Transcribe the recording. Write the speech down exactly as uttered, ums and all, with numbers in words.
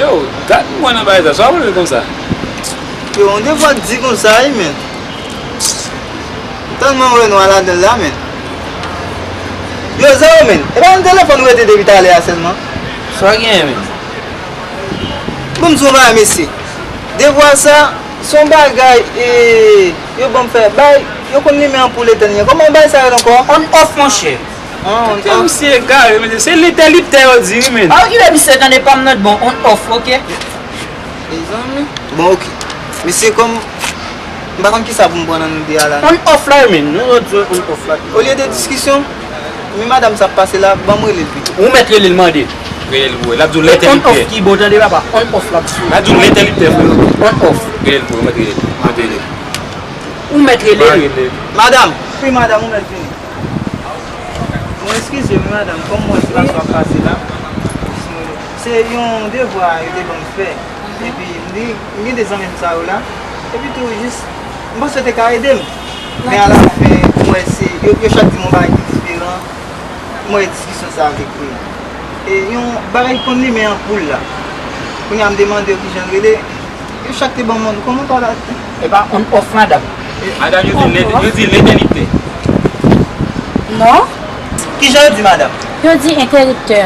Yo, gad mwen nan bagay sa, sa w rele konsa? Yo, yon devwa di konsa, wi, men. Tèlman wè nou al ladan l la, men. Yo, Zero, men. E pa yon telefòn ou rete depi talè a sèlman? Sa w genyen, men? Bon, m di w yon bagay, mesye. Devwa sa, se yon bagay, e, yo ban m fè. Bay, yo konn limen anpoul etèn yo. Kòman bagay sa rele ankò? On off, monchè. Ah, on off. Misye egare, mesye. Se lentèliptè yo di, wi, men. Pa okipe misye, tande pa m nan bon. On off, oke? Mezanmi. Bon, oke. Mesye, kòm m pa konn kisa pou m pran nan nou de a la. On off la, men. Nou lòt jwe on off la. Olye de diskisyon, men madanm sa ap pase la, ban m rele l pito. Ou mèt rele l mande. Rele l pou wè. L ap di w lentèliptè. On off ki bon, tande papa. On off l ap di w. L ap di w lentèliptè, frè. On off. Rele l pou wè, mèt rele l. Mèt rele l. Ou mèt rele l. Madanm. Wi, madanm, ou mèt vini. Bon, eskize m, madanm, kòm mwen se pa sa w ap pase la. Se yon devwa yo te ban m fè. Epi, m di, m gen de zanmi m sa yo la. Epi tou, jis, m panse yo te ka ede m. Men alafen, m wè se, yo, yo chak di m yon bagay ki diferan. M wè diskisyon sa avèk li. E yon bagay ki konn limen anpoul la. Kounye a, m te mande yo kijan l rele. Yo chak te ban m yon kòmantè la. E pa on off, madanm. Madanm, yo di lentè-, yo di lentèliptè. Non. Kijan yo di, madanm? Yo di entèliptè.